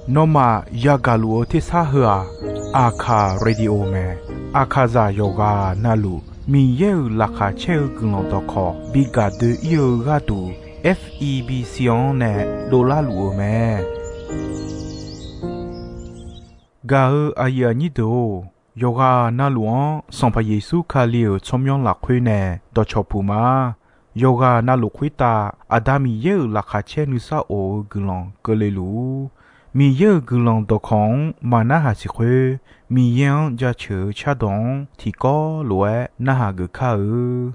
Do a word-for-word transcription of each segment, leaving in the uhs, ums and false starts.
Nawmaf yagaq luf-eu tersar heu-aq, Aqkaq Radio mae. Aqkaqzaq yawqghaq navluf Miqyaer-euq laqkhaq caer-eu guiqlanq dawqkawq bi gaq doe-ir-eu gharduq, F E B C-anr nae dovlar luf-eu mae. Gaq-eu aqyuif aqnyir deuq-or, yawqghaq navluf-anr Sanqpaq Yeqsur Kali-euq tsawrmyanr lafkhoer nae dawqcawq puq ma. Yawqghaq navluf khoertav Aqda Miqyaer-euq laqkhaq caer nuisar of-eu guiqlanq keuvle luf-ur. Miqyaer-euq guiqlanq dawqkawq-anr maqnarhaq siq khoer, Miqyaer-anr jaceuq-eu cardawq-anr tiqkawv lof-aer narhaq geuf kar-eu.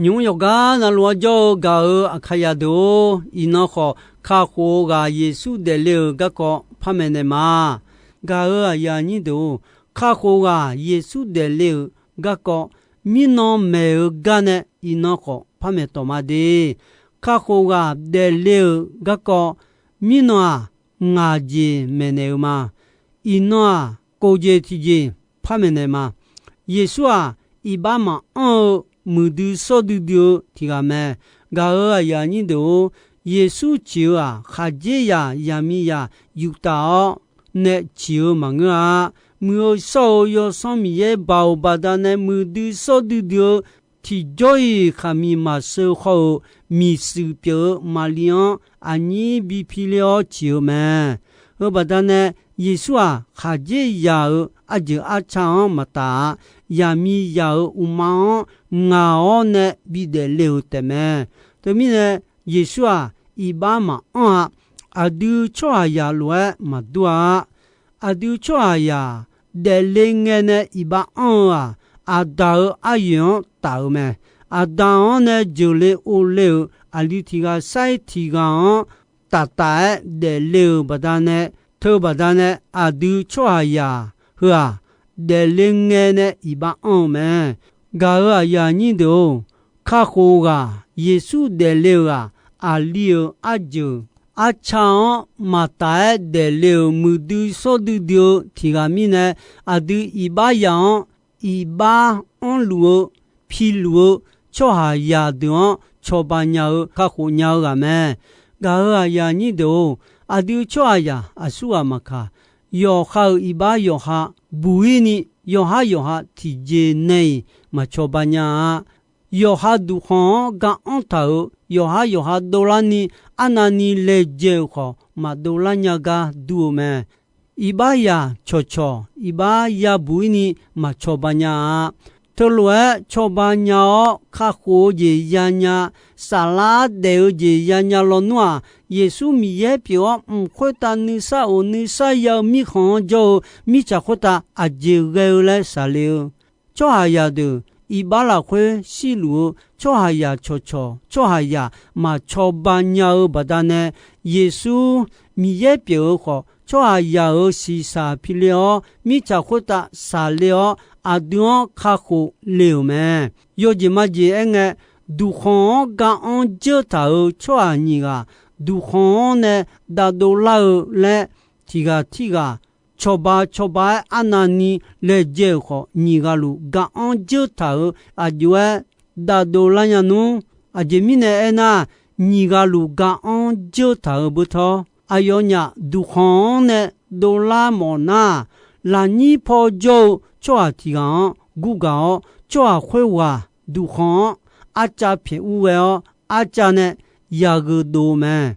Nymq-mr yawqgar navluf-anr jawr-eu gaq-euq Aqkaqzaq deuq-or, iqnan khawf kakhof-eu ghaq Yeqsur daefle-euq garkawv par maeqnaeq ma. Gaq-euq aqyuif aqnyir deuq-or, kakhof ghaq Yeqsur daefle-euq garkawv mirnan maeq-eu gar nae iqnan khawf par maeqtawq ma de. Kakhof ghaq daefle-euq garkawv mirnan-aq, ngaq jeq maeqnaeq-eu ma. Iqnan-aq, kov jeq tiqjeq par maeqnaeq ma. Yeqsur-aq, iqbax maqanr-eu muiqdui shawr duidui-eu tiq ghaq mae. Gaq-euq aqyuif aqnyir deuq-or, Yeqsur ciq-eu-aq, khaqdzerzaq zaqmiqzaq yuftaf-awr nae ciq-eu maqngeur-a. Muiq-eu shawr-eu Yawsanr Miqyaer baoq baqdanae muiqdui shawr duidui-eu tiqjawr-iq khaqmiq maqsheu khawr-eu miqshuif pyeuf-eu Maqli-anr aqnyir bi piler-awr ciq-eu mae. Heu baqdanae Yeqsur-aq, khaqdzerzaq-euq arjeuq arca-anr maqtaf-a. Zaqmiqzaq-euq uqma-anr ngaq-awr nae bidaef le-euq taefmae. Teumirnae, Yeqsur-aq, iqbax maqanr-a. Aqdui tsawrhaqzaq lof-aer maqdur-a. Aqdui tsawrhaqzaq daefle ngae nae iqbax anr-eu-aq, Aqdaq-euq aryoeq-anr taf-eu mae. Aqdaq-anr nae jeuqle ovle-euq aqli tiq ghaq sair tiq ghaq-anr taqtaf-aer daefle-euq baqdanae, teu baqdanae aqdui tsawrhaqzaq heu-aq, daefle ngae nae iqbax anr-eu mae. Gaq-euq aqyuif aqnyir deuq-or, kakhof ghaq Yeqsur daefle-euq-aq, aqli-euq arjeuq arca-anr maqtaf-aer daefle-euq muiqdui shawr duidui-eu tiq ghaq mirnae, aqdui iqbaxzaq-anr iqbax anrluf-eu piluf-eu tsawrhaqzaq deuq-anr cawba nya-eu kakhof nya-eu ghaq mae. Gaq-euq aqyuif aqnyir deuq-or, aqdui tsawrhaqzaq aqsurghaq maqkaq, yawqha-euq iqbax yawqha buq-ir ni, yawqhar yawqha tiqjeq nae-iq maqcawba nya-a. Yawqha duqkhanq-anr ga anr taq-euq yawqhar yawqha dovlar ni, arnavni laejae-euq khawf maqdov lar nya gar dur-eu mae. Iqbaxzaq cawqcawq iqbax yabuq-ir ni maqcawba nya-a. Teulof-aer cawba nya-awr kakhof-eu jeq yanya, saflar daef-eu jeq yanya lawnmr-aq, Yeqsur Miqyaer pyeuf-awr mq khoertav nuisar of nuisar ya-eu mirkhanq-anr jawr-eu mirtsaq khoertav aqjeq ghae-eu laer shaqle-eu tsawrhaqzaq deuq iqbax lafkhoer shirluf-eu tsawrhaqzaq cawqcawq tsawrhaqzaq maqcawba nya-eu baqdanae, Yeqsur Miqyaer pyeuf-eu khawf, tsawrhaqzaq-euq shiqshaq pile-awr, mirtsaq khoertav shaqle-awr, aqdui-anr kakhof le-euq mae. Yawjeq majeq aerngae, duqkhanq-anr ga anr dzeur taq-euq tsawrhaq nyiq ghaq, duqkhanq-anr nae dav dovlar-eu laer, tiq ghaq tirghaq cawba cawba-aer arnavni laejae-euq khawf, nyiq ghaq luf ga anr dzeur taq-euq aqjox-aer dav dovlar nya nmr. Aqjeq mirnae aernar, nyiq ghaq luf ga anr dzeur taq-euq beutawr, aqyawfnyaf duqkhanq-anr nae dovlar mawf nar, lafnyir paw jawr-eu tsawrhaq tiq ghaq-anr gurgaq-awr, tsawrhaq khoerghaq duqkhanq-anr arcav pyaeq ur ghae-awr, arcav nae yagheu dov mae.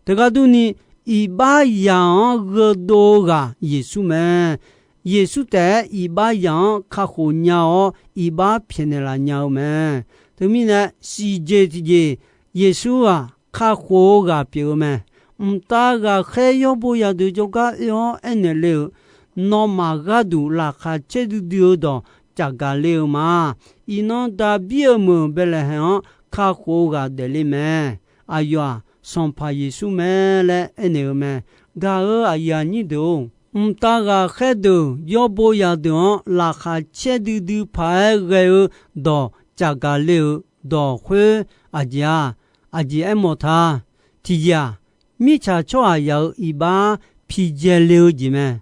Teugar durni, iqbaxzaq-anr gheudov-eu ghaq Yeqsur mae. Yeqsur taef-aer iqbaxzaq-anr kakhof nya-awr, iqbax pyaeqnaeq laf nya-eu mae. Teumirnae, siqjeq tiqjeq Yeqsur-aq, kakhof-eu ghaq pyeuf-eu mae. Mqtav ghaqkhaer yawrbo yadeuq jawrgar oe-awr aernaeq le-euq, nawmaf gharduq laqkhaq caer duidui-eu dawq caqgaq le-euq ma. Iqnan Daqbir-eu meuq Baeqlaeqhaeq-anr kakhof-eu ghaq daefle mae. Aqyawf-aq, Sanqpaq Yeqsur mae laer aernaeq-eu mae. Gaq-euq aqyuif aqnyir deuq-or, mqtav ghaqkhaer deuq yawrbo yadeuq-anr laqkhaq caer duidui paq-aer ghae-eu dawq caqgaq le-euq dawq khoer aqjeq-aq, aqjeq aermawf ta. Tiqjeq-aq, mirtsaq tsawrhaqzaq-euq iqbax pijae le-eu jeq mae.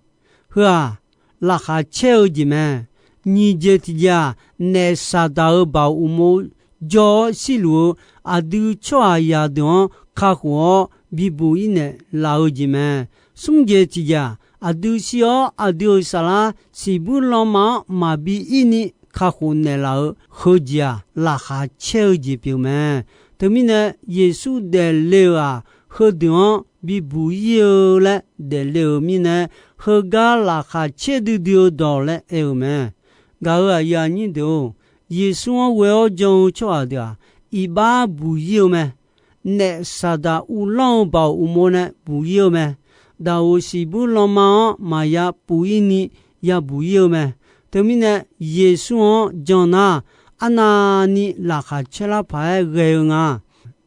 Heu-aq, laqkhaq caer-eu jeq mae. Nyiq jeq tiqjeq-aq, naef Saqdaq-euq baoq uqmov jawr-awr shirluf-eu aqdui tsawrhaqzaq deuq-anr kakhof-awr bibuq-ir naeqlaf-eu jeq mae. Smr jeq tiqjeq-aq, aqdui shir-awr aqdui-euq saflar siqbuir lanma-anr maqbi ir ni kakhof naeqlaf-eu heujeq-aq, laqkhaq caer-eu jeq pyeuf mae. Teumirnae, Yeqsur daefle-euq-aq, heudeuq-anr bibuq-ir-eu laer daefle-euq mirnae, heugar laqkhaq caer duidui-eu dawq laer aer-eu mae. Gaq-euq aqyuif aqnyir deuq-or, Yeqsur-anr ghoe-awr jan-eu tsawrhaq deuq-aq, iqbax buq-ir-eu mae. Naef Saqdaq uvlanr-eu baoq uqmov nae buq-ir-eu mae. Daqoq siqbuir lanma-anr maqya puq-ir ni yabuq-ir-eu mae. Teumirnae, Yeqsur-anr jan nar, arnavni laqkhaq caerlar paq-aer ghae-eu nga.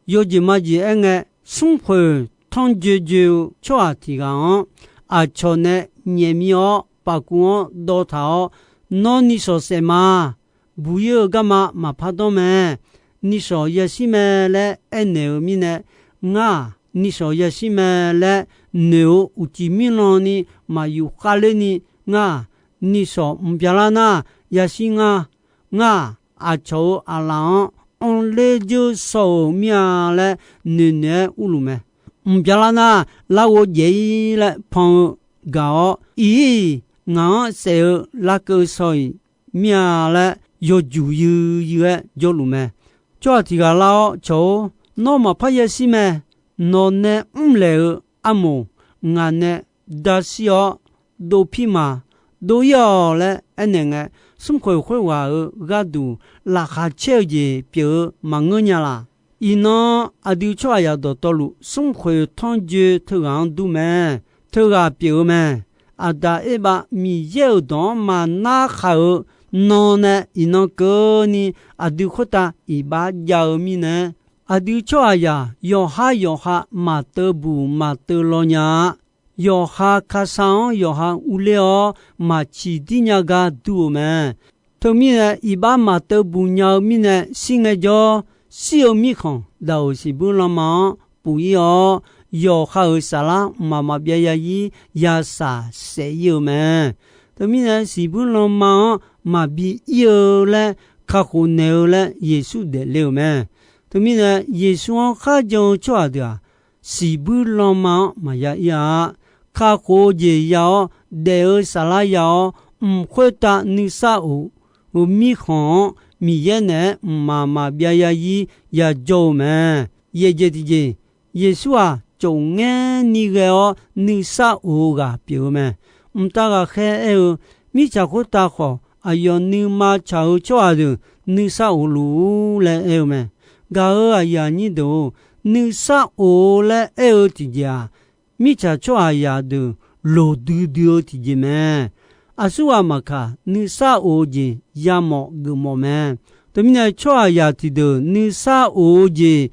Yawjeq majeq aerngae, smrkhoeq tanrjoe joe-eu tsawrhaq tiq ghaq-anr, aqcawq nae nyaef mir-awr pafkuv-anr dawv taq-awr, Nawr nishawq saef ma. Buq-ir-eu garma maqpar dawr mae. Nishawq yashir mae laer aernaeq-eu mirnae, Ngar-aq, nishawq yashir mae laer noeq-eu uqcif mirlan ni maq yufkhav ler ni, ngar-aq, nishawq mq byalar nar, yashir ngar. Ngar-aq, aqcawq-euq aqlaf-anr anrler dzeur shaw-euq mir-a laer noeqnoeq-aer urluf mae. Mqbyav lar nar, larghov jaev-ir laer pan-eu gaq-awr, iq-ir ngaq-anr saef-eu larkeuv shaw-iq mir-a laer yawjuq yuiyuiv-aer jawrluf mae. Tsawrhaq tiq ghaq lar-awr, Cawq-or, nawr maqpar yashir mae. Nawq nae mrlaeq-eu armoq ngaq nae dashir-awr, dov pir ma. Dov-ir-awq laer aernaeq ngae, smrkhoeq khoerghaq-euq gharduq laqkhaq caer-eu jeq pyeuf-eu maqngeur nya laq. Iqnan aqdui tsawrhaqzaq dawqtawvluf, smrkhoeq tanrjoe teughaq-anr dur mae. Teughaq pyeuf-eu mae. Aqdaq Erbav Miqyaer-euq dawq-anr maqnar khaq-eu nan nae, iqnan keuvni aqdui khoertav iqbax jav-eu mirnae, aqdui tsawrhaqzaq yawqhar yawqha maqteuv buq maqteuv law nya-a. Yawqha kasa-anr yawqha urler-awr, maqciq dir nya gar dur-eu mae. Teumirnae, iqbax maqteuv buq nya-eu mirnae, shir ngaejawr, shir-eu mirkhanq daq-euq siqbuir lanma-anr puf-ir-awr, yawqha-euq saflar mqmaq maqbyav ya-ir, yashaq saef-ir-eu mae. Teumirnae, siqbuir lanma-anr maqbi ir-eu laer kakhof naeq-eu laer Yeqsur daefle-euq mae. Teumirnae, Yeqsur-anr kharjan-eu tsawrhaq deuq-aq, siqbuir lanma-anr maqya ir-a. Kakhof-eu jeq ya-awr, daef-eu saflar ya-awr, mq khoertav nuisar of-eu mirkhanq-anr Miqyaer naeq-aer mqmaq maqbyav ya-ir yajawr-eu mae. Yaeqjeq tiqjeq, Yeqsur-aq, tsofngaer ni ghae-awr nuisar of-eu ghaq pyeuf-eu mae. Mqtav ghaqkhaer aer-eu, mirtsaq khoertav khawf, aqyawf nuima tsaq-eu tsawrhaq deuq nuisar of luf-ur laer aer-eu mae. Gaq-euq aqyuif aqnyir deuq-or, nuisar of-eu laer aer-eu tiqjeq-aq, mirtsaq tsawrhaqzaq deuq loqdui dui-eu tiqjeq mae. Aqsurghaq maqkaq, nuisar of-eu jeq yamawf geufmawf mae. Teumirnae, tsawrhaqzaq tiqdeuq nuisar of-eu jeq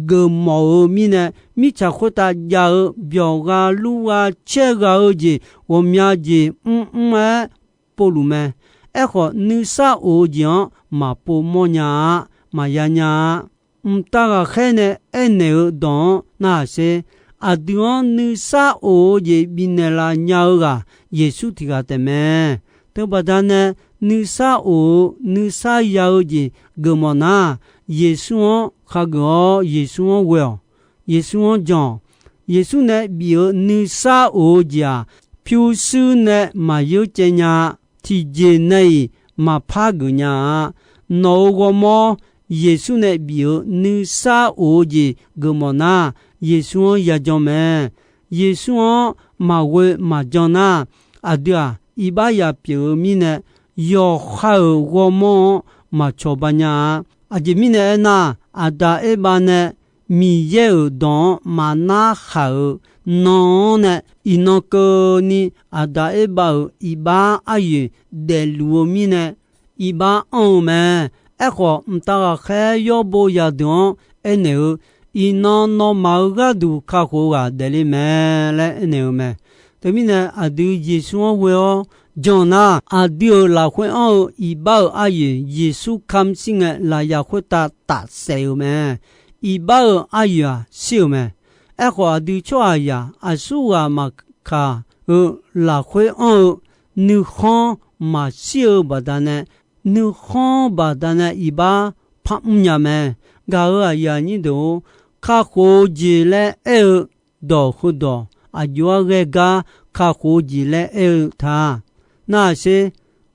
geufmawf-eu mirnae, mirtsaq khoertav jav-eu byawq gha lur gha caer gha-eu jeq ghawqmya jeq mrmr-aer povluf mae. Aerkhawf, nuisar of-eu jeq-anr maqpov mawrnya-a, maqya nya-a. Mqtav ghaqkhaer nae aernaeq-eu dawq-anr narhaq sher. Aqdui-anr nuisar of-eu jeq bifnaeq laf nya-eu ghaq Yeqsur tiq ghaq taef mae. Teubaqda nae nuisar of-eu, nuisar ya-eu jeq geufmawf nar, Yeqsur-anr khageuf-awr, Yeqsur-anr ghoe-awq. Yeqsur-anr jan-awq. Yeqsur nae bif-eu nuisar of-eu jeq-aq, pyurshuir nae maqyeur caev nya-a. Tiqjeq nae-iq maqpar geuf nya-a. Nawq-euq ghawrmawr Yeqsur nae bif-eu nuisar of-eu jeq geufmawf nar, Yeqsur-anr yajan mae. Yeqsur-anr maqghoe maqjan nar, aqdui-aq, iqbax ya pyeuf-eu mirnae, yawqha-euq ghawrmawr-anr maqcawq ba nya-a. Aqjeq mirnae aernar, Aqdaq Erbav nae Miqyaer-euq dawq-anr maqnar khaq-euq nan-anr nae, iqnan keuvni Aqdaq Erbav-euq iqbax aryoeq daefluf-eu mirnae, iqbax anr-eu mae. Aerkhawf, mqtav ghaqkhaer yawrbo yadeuq-anr aernaeq-eu, iqnan nawmaf-euq gharduq kakhof-eu ghaq daefle mae laer aernaeq-eu mae. Teumirnae, aqdui Yeqsur-anr ghoe-awr jan nar, aqdui-euq lafkhoer anr-eu iqbax-euq aryoeq Yeqsur kamq shir ngae, lafyaq khoertav tafsaef-euq mae. Iqbax-euq aryoeq-aq shir-euq mae. Aerkhawf, aqdui tsawrhaqzaq aqsurghaq maqkaq-eu lafkhoer anr-eu nuikhanr maqshir-eu baqdanae, nuikhanr baqdanae iqbax parmr nya mae. Gaq-euq aqyuif aqnyir deuq-or, kakhof-eu jeq laer aer-eu dawq heudawq aqjox-aer ghae gar kakhof-eu jeq laer aer-eu ta. Narhaq sher,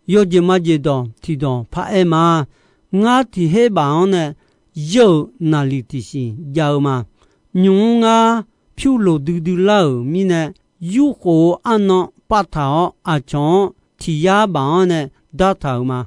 yawjeq majeq dawq tiqdawq paraer ma. Ngar tiq her baf-anr nae yawr-euq naqliq tiqsiq jav-eu ma. Nymq-mr ngar pyur loq duidui lar-euq mirnae, yurkhof-eu arnan pavtaq-awr, aqcawq-anr tiq yar baf-anr nae dartaq-euq ma.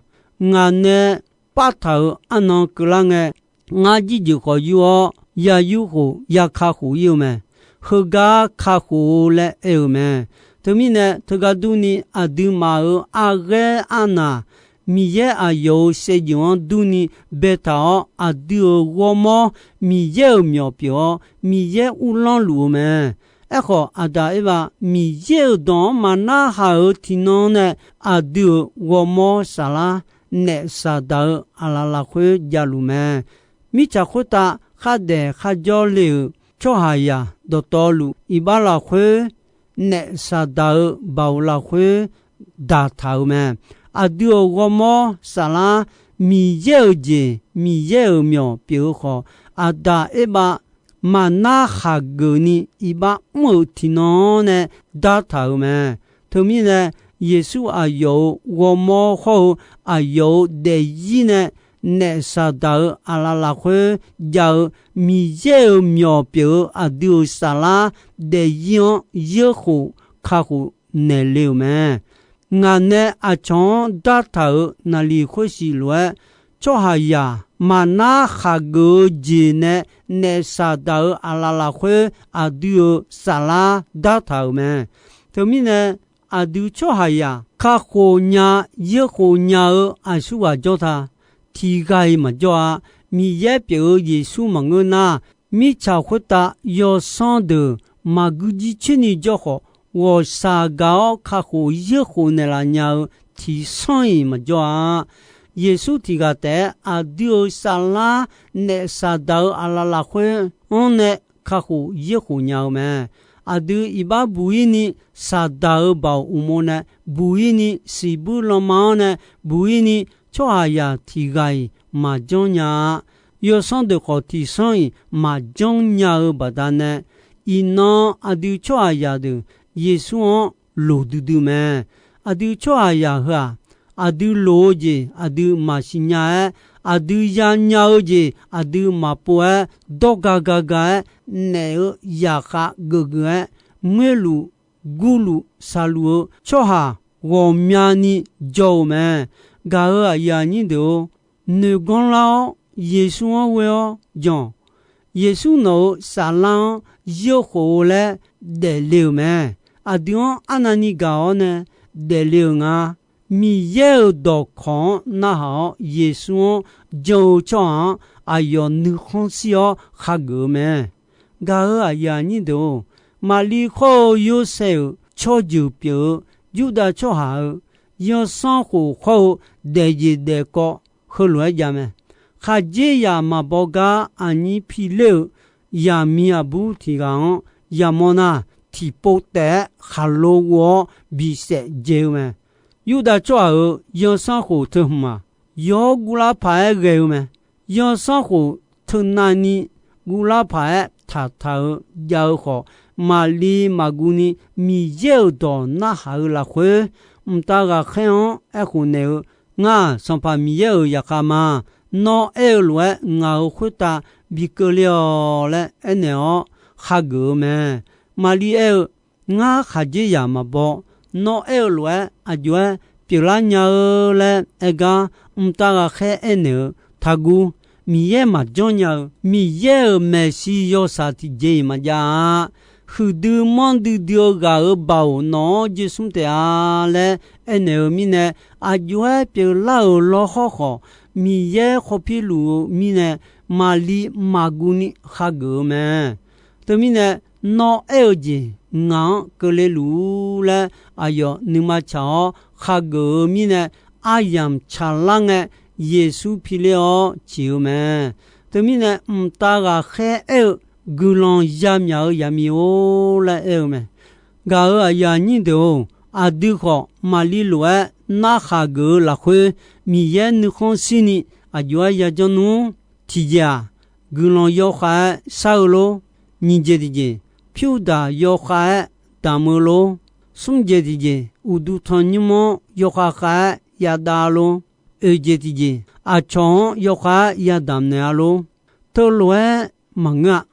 Ngaq nae pavtaq-euq arnan keuvlar ngae, ngar jirjeuq khawf yur-awr, ya yurkhof ya kakhof ir-eu mae. Heugar kakhof-eu laer aer-eu mae. Teumirnae, teugar durni, aqduimaf-euq arghaer arnaq, Miqyaer aqyawf-euq shaevdzeuf-anr durni baetaq-awr, aqdui-euq ghawrmawr Miqyaer-euq myawq pyeuf-awr, Miqyaer uvlanr luf-eu mae. Aerkhawf, Aqdaq Erbav Miqyaer-euq dawq-anr maqnar haq-euq tiqnan nae, aqdui-euq ghawrmawr saflar naef saqdaq-eu aqlaf lafkhoer javluf mae. Mirtsaq khoertav khardaef kharjawr le-euq tsawrhaqzaq dawqtawvluf, iqbax lafkhoer naef saqdaq-eu baoq lafkhoer daqtaq-euq mae. Aqdui-euq ghawrmawr saflar Miqyaer-euq jeq, Miqyaer-euq myawq pyeuf-eu khawf, Aqdaq Erbav maqnar khaqgeuf ni iqbax mr-euq tiqnan-anr nae dartaq-euq mae. Teumirnae, Yeqsur aqyawf-euq ghawrmawr hawr-eu aqyawf-euq daefzir nae naef Saqdaq-euq aqlaf lafkhoer jav-eu Miqyaer-euq myawq pyeuf-eu aqdui-euq saflar daefzir-anr yaerkhof kakhof naeqle-euq mae. Ngaq nae aqcawq-anr dartaq-euq naqliq khoershiq lof-aer, tsawrhaqzaq maqnar khaqgeuf-eu jeq nae naef Saqdaq-euq aqlaf lafkhoer aqdui-euq saflar dartaq-euq mae. Teumirnae, aqdui tsawrhaqzaq kakhof nya, yaerkhof nya-eu aqsurghaq jawr ta. Tiq ghaq-iq maqjawr-a. Miqyaer pyeuf-eu Yeqsur maqngeur nar, mirtsaq khoertav yawsanr deuq maqgui jircoer ni jawr khawf, ghawqshaq gaq-awr kakhof yaerkhof naeqlaf nya-eu tiqsanr-iq maqjawr-a. Yeqsur tiq ghaq taef-aer aqdui-euq saflar naef Saqdaq-euq aqlaf lafkhoer-anr nae kakhof yaerkhof nya-eu mae. Aqdui iqbax buq-ir ni Saqdaq-euq baoq uqmov nae buq-ir ni, siqbuir lanma-anr nae buq-ir ni, tsawrhaqzaq tiq ghaq-iq maqjanr nya-a. Yawsanr deuq khawf tiqsanr-iq maqjanr nya-eu baqdanae, iqnan aqdui tsawrhaqzaq deuq Yeqsur-anr loq duidui mae. Aqdui tsawrhaqzaq heu-aq, aqdui loq-eu jeq aqdui maqsiq nya-aer, aqdui yanya-eu jeq aqdui maqpov-aer, dawrga gaga-aer, naef-eu zaqkhav geufgeuf-aer, ngoerluf gurluf shaqluf-eu tsawrhaq ghawqmyani jawr-eu mae. Gaq-euq aqyuif aqnyir deuq-or, noeqganr lar-awr Yeqsur-anr ghoe-awr jan. Yeqsur nawq-euq saflar-anr yaerkhof-eu laer daefle-euq mae. Aqdui-anr arnavni gaq-awr nae daefle-euq nga. Miqyaer-euq dawqkawq-anr narhaq-awr Yeqsur-anr jan-eu tsawrhaq-anr aqyawf nuikhanr shir-awr khageuf-eu mae. Gaq-euq aqyuif aqnyir deuq-or, Maqlir khawr-eu Yorsaev-euq tsawrjeuq pyeuf-eu Yurdav tsawrhaq-euq zanrsanrkhof khawr-eu daefjeq daefkawv heulof-aer jav mae. Khaqdzerzaq maqbaw gar aqnyir pi ler-euq zaqmiq aqbur tiq ghaq-anr yamawr nar, tiqpov taef-aer khaqlo ghov-awr bisaef dzae-eu mae. Yurdav tsawrhaq-euq zanrsanrkhof teu hmq-aq, yawr guvlar paq-aer ghae-eu mae. Zanrsanrkhof teu navni guvlar paq-aer taqtaq-eu jav-eu khawf, Maqlir maqguv ni Miqyaer-euq dawq narhaq-eu lafkhoer, mqtav ghaqkhaer-anr aerkhof naeq-eu, Ngar-aq, Sanqpaq Miqyaer-euq zaqkhav ma. Nawr aer-eu lof-aer ngaq-euq khoertav bi keuvle-awq laer aernaeq-awr khageuf-eu mae. Maqlir aer-eu, Ngar khaqdzerzaq maqbaw. Nawr aer-eu lof-aer aqjox-aer pyeuflar nya-eu laer aer gar, mqtav ghaqkhaer aernaeq-eu, Taqguv. Miqyaer maqjanr nya-eu, Miqyaer-euq maeqshi yawshaq tiqjeq-iq maqjav-a. Huiqdui manrdui dui-eu ghaq-euq baoq nawq-anr jersmr taef-a laer aernaeq-eu mirnae, aqjox-aer pyeuflar-euq lawrhawr khawf, Miqyaer khawf pirluf-eu mirnae, Maqlir maqguv ni khageuf-eu mae. Teumirnae, Nawr aer-eu jeq ngaq-anr keuvle luf-ur laer aqyawf nuima tsaq-awr khageuf-eu mirnae, aryamq tsaqlar ngae Yeqsur piler-awr ciq-eu mae. Teumirnae, mqtav ghaqkhaer aer-eu, Guiqlanq yamyaq-eu yaqmiq-or laer aer-eu mae. Gaq-euq aqyuif aqnyir deuq-or, aqdui khawf Maqlir lof-aer narkhaq geuf-eu lafkhoer, Miqyaer nuikhanr shirni aqjox-aer yajanr nmr. Tiqjeq-aq, guiqlanq yawkhav-aer shar-eu lor. Nyiq jeq tiqjeq, pyurdaq yawkhav-aer damq-eu lor. Smr jeq tiqjeq, uqduq tanqnymr-anr yawkhav khav-aer yadav lor. Oeq jeq tiqjeq, aqcawq-anr yawkhav-aer yadamq naeq-a lor. Teulof-aer maqngeur-a.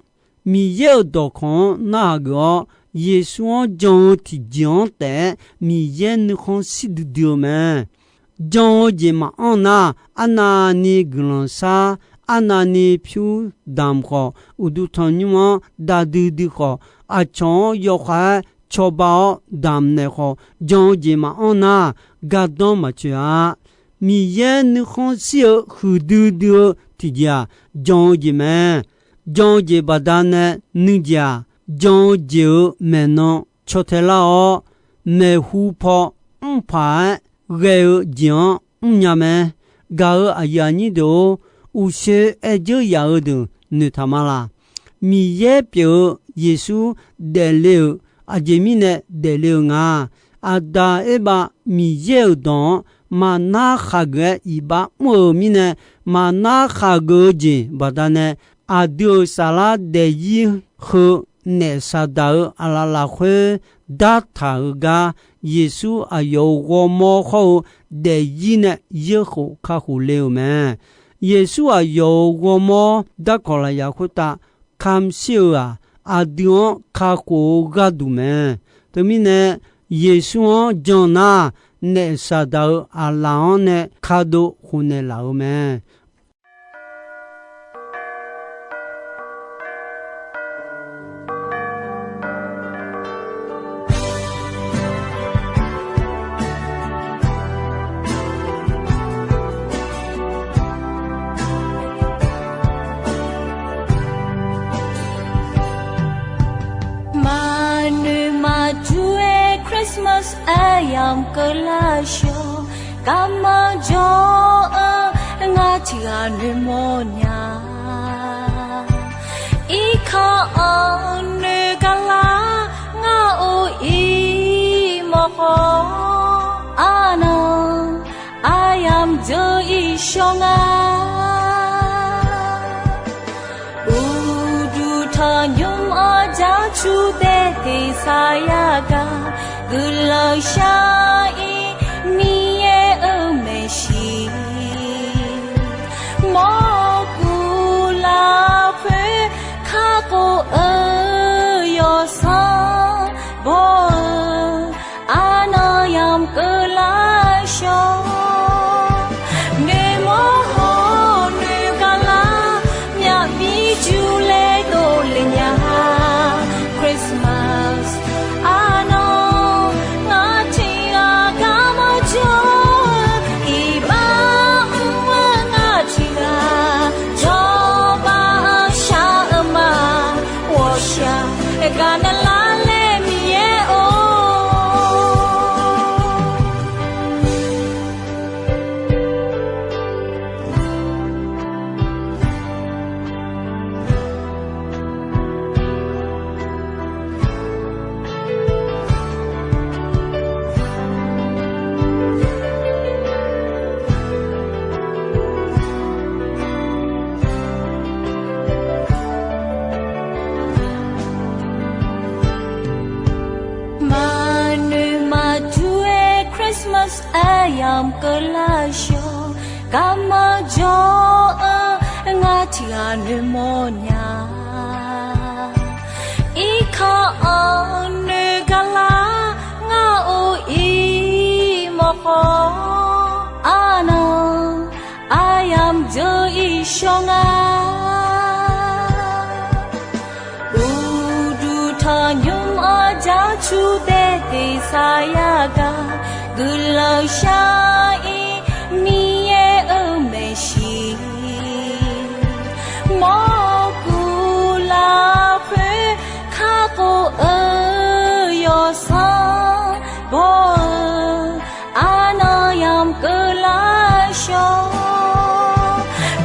Miqyaer-euq dawqkawq-anr narhaq geuf-awr, Yeqsur-anr jan-eu tiqjeq-anr taef-aer Miqyaer nuikhanr shir duidui-eu mae. Jan-eu jeq maqanr nar, arnavni guiqlanq shar, arnavni pyur damq khawf, uqduq tanqnymr-anr dav duidui khawf, aqcawq-anr yawkhav-aer cawba-awr damq naeq khawf, jan-eu jeq maqanr nar, gardanr maqtsoeq-a. Miqyaer nuikhanr shir-eu huiqdui dui-eu tiqjeq-aq, jan-eu jeq mae. Jan-eu jeq baqdanae nuijeq-aq, jan-eu jeq-euq maeqnan caw tae lar-awr, maeqhu paw mrpaq-aer ghae-eu jeq-anr mrnya mae. Gaq-euq aqyuif aqnyir deuq-or, uqshoe aer dzeur yaf-eu deuq noeqtaq ma laq. Miqyaer pyeuf-eu Yeqsur daefle-euq aqjeq mirnae daefle-eu nga. Aqdaq Erbav Miqyaer-euq dawq-anr maqnar khaqgeuf-aer iqbax mr-euq mirnae, maqnar khaqgeuf-eu jeq baqdanae, aqdui-euq saflar daefzir heu naef Saqdaq-euq aqlaf lafkhoer dartaq-euq gar, Yeqsur aqyawf-euq ghawrmawr hawr-eu daefzir nae yaerkhof kakhof le-euq mae. Yeqsur aqyawf-euq ghawrmawr darkawq lafyaq khoertav kamq shir-euq-aq, aqdui-anr kakhof-eu gharduq mae. Teumirnae, Yeqsur-anr jan nar, naef Saqdaq-euq aqlaf-anr nae kadov khofnaeq laf-euq mae. Maqnoeq maqdur-aer Christmas aryamq keuvlar shawr, garmanr jawr-eu ngar tiqghaq noeqmawr nya. Irkanr-anr noeq garlar ngar or-ir mawrkhawf, arnan aryamq dzeur-ir shawr nga. Uqduq tanqnymr-anr jacur daev teq saqyar gaq, guiqlanq shar-ir Miqyaer-euq maeqshi, mawrkuv lafkhoer kakhof-eu yawsanr baw-eu, arnan yamq keuvlar shawr. Noeqmawr hawr noeq garlar, myaqmir julaer dovle nya. Christmas arnan ngar tiqghaq garmanr jawr-eu, iqbax mr-eu ngar tiqghaq jawrbav shar-eu ma. Ghawqshaq gaqnaeq lar laer Miqyaer-or. Maqnoeq maqdur-aer Christmas aryamq keuvlar shawr, garmanr jawr-eu ngar tiqghaq noeqmawr nya. Irkanr-anr noeq garlar ngar or-ir mawrkhawf, arnan aryamq dzeur-ir shawr nga. Uqduq tanqnymr-anr jacur daev teq saqyar gaq, guiqlanq shar-ir Miqyaer-euq maeqshi, mawrkuv lafkhoer kakhof-eu yawsanr baw-eu, arnan yamq keuvlar shawr.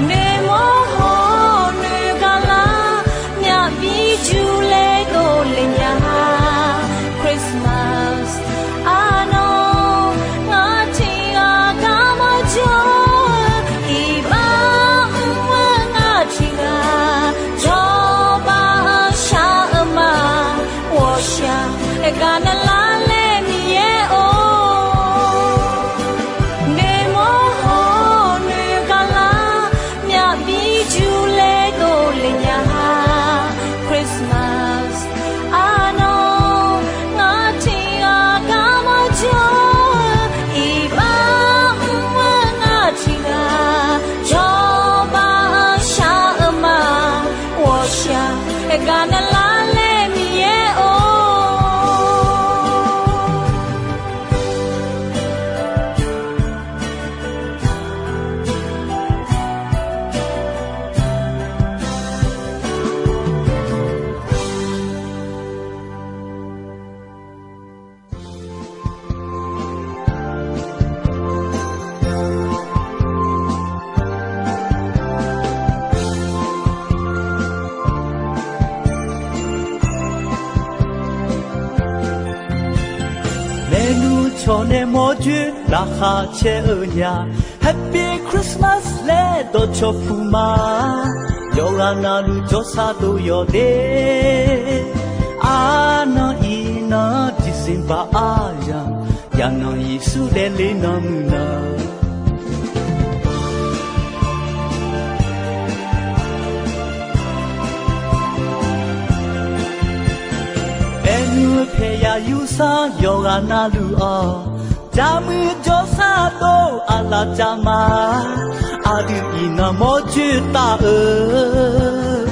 Noeqmawr hawr noeq garlar, myaqmir julaer dovle nya. Christmas arnan ngar tiq Joer laqkhaq caer-eu nya, Happy Christmas laer dawqcawq puq ma. Yawqghaq navluf jawrsar dov yawq de. Arnan iqnan December aryamq, yaqnan Yeqsur daefle nan muiq nan. Aernuiv paeqyaq yursar yawqghaq navluf-awq, jaqmuiq jawrsar dov aqlaf jav ma. Aqdui iqnan mawrjoer taf-eu,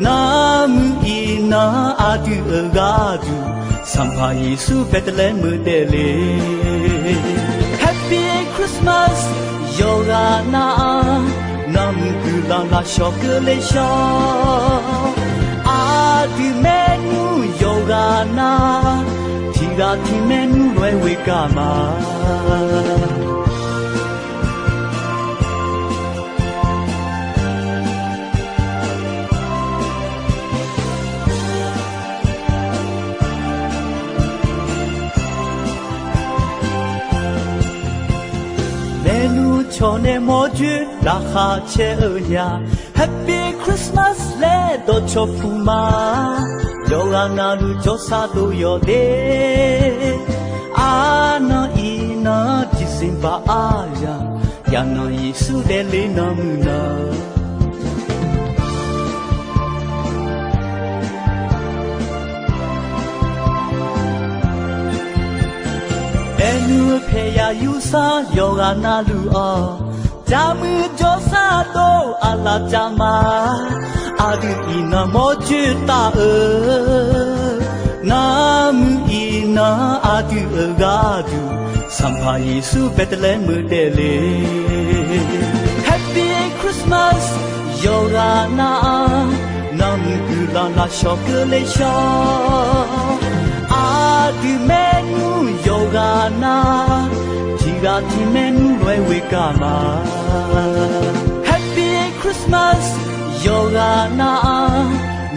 nanmuiq iqnan aqdui-euq gharduq, Sanqpaq Yeqsur Bethlehem-eu daefle. Happy Christmas yawqghaq nar-aq, nanmuiq guiqlanq lafshawq keuvle shawr. Aqdui maernmr yawqghaq nar, tiqghaq tiq maernmr lof-aer ghoe gaq ma. Maernmr cawq nae mawrjoer laqkhaq caer-eu nya, Happy Christmas laer dawqcawq puq ma. Yawqghaq navluf jawrsar dov yawq de. Arnan iqnan December aryamq, yaqnan Yeqsur daefle nan muiq nan. Aernuiv paeqyaq yursar yawqghaq navluf-awq, jaqmuiq jawrsar dov aqlaf jav ma. Aqdui iqnan mawrjoer taf-eu, nanmuiq iqnan aqdui-euq gharduq, Sanqpaq Yeqsur Bethlehem-eu daefle. Happy Christmas yawqghaq nar-aq, nanmuiq guiqlanq lafshawq keuvle shawr. Aqdui maernmr yawqghaq nar, tiqghaq tiq maernmr lof-aer ghoe gaq ma. Happy Christmas yawqghaq nar-aq,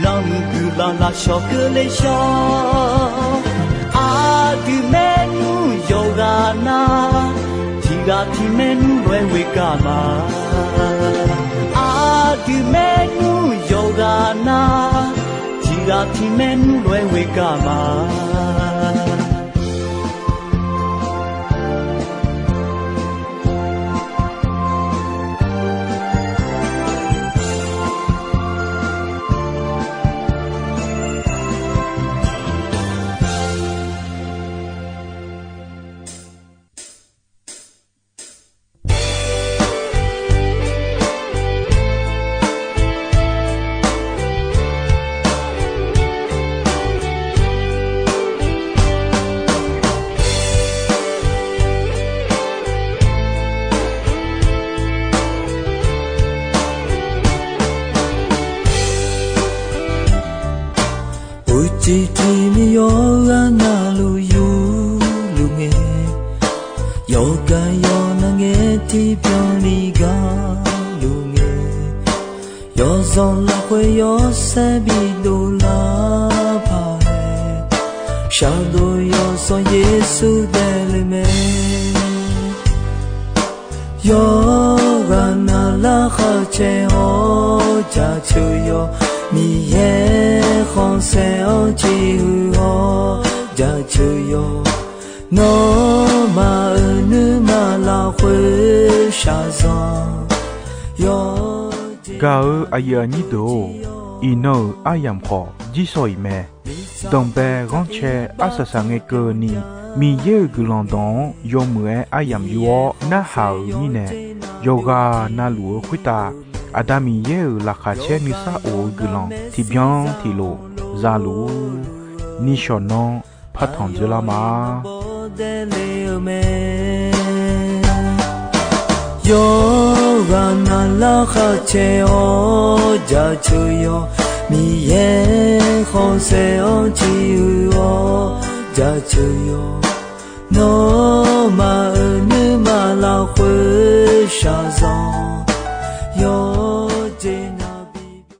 nanmuiq guiqlanq lafshawq keuvle shawr. Aqdui maernmr yawqghaq nar, tiqghaq tiq maernmr lof-aer ghoe gaq ma. Aqdui maernmr yawqghaq nar, tiqghaq tiq maernmr lof-aer ghoe gaq ma. Uqcif tiq miqyaw-eu ghaq navluf yurluf ngae, yawqgar yawqnav ngae tiqbyan ni gar luf ngae, yawqzanq lafkhoer yawshaef bidov lar paq-aer, shardov yawsanr Yeqsur daefle mae. Yawqghaq navluf kharcaer-awr jaceuq yawq, Miqyaer khanqsaer-anr ciqhuiq-awr jaceuq yawq, nawmaf-euq nuima lafkhoer shaqzanq yawq. Gaq-eu aqyuif aqnyir deuq-or, iqnan-euq aryamq khawf jirshaw-iq mae. Danqbae ghanrcae arsaq saqngae keuvni, Miqyaer-euq guiqlanq dawq-anr yawmuiq-aer aryamq yur-awr narhaq-euq mirnae, yawqghaq navluf-eu khoertav Aqda Miqyaer-euq laqkhaq caer nuisar of-eu guiqlanq tiqbyan tiqlof za luf-ur. Nishawq nanr partanq dzeurlar ma. Yawqghaq navluf kharcaer-awr jaceuq yawq, Miqyaer khanqsaer-anr ciqhuiq-awr jaceuq yawq, nawmaf-euq nuima lafkhoer shaqzanq yawq.